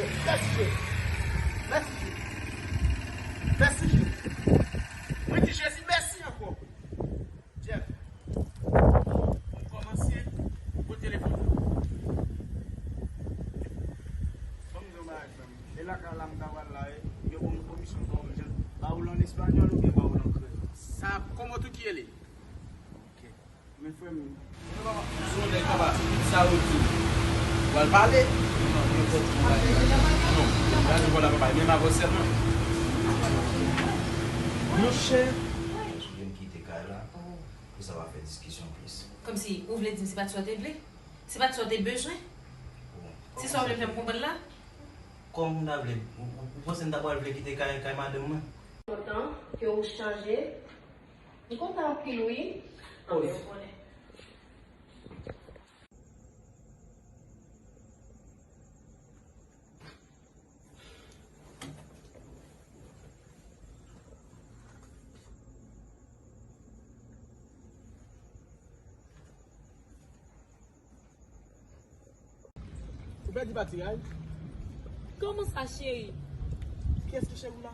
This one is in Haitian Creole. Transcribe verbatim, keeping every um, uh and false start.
Mèsi, Jezi. Mèsi, Jezi. Mèsi, Jezi. Mwen di Jezi mèsi ankò. Jeff, m kòmanse pou telefòn nan. Ban m di w bagay, frè m. E lakay la m ta pral la, e, yo ban m komisyon kòb, jan, ba ou l an espanyòl oubyen ba ou l an kreyòl? Sa, kòman tou ki rele? Ok. Men frè m. Ou se yon nèg anba, sa yo di. Ou al pale? Non, nenpòt yon bagay. Non, gade vwala papa, menm avè w sèlman. Monchè. Ou vin kite kay la, pou sa pa fè diskisyon plis. Kòmsi, ou vle di m se pa t sa w te vle? Se pa t sa w te bezwen? Bon. Se sa w vle fè m konprann la? Kòman m ta vle? Ou, ou, ou panse m ta pral vle kite kay, kay madanm mwen? Kontan ke w chanje. M kontan anpil, wi. Anben, ou konnen. Ou pèdi batri a, wi. Kòman sa, cheri? Kiyès ki cheri w la?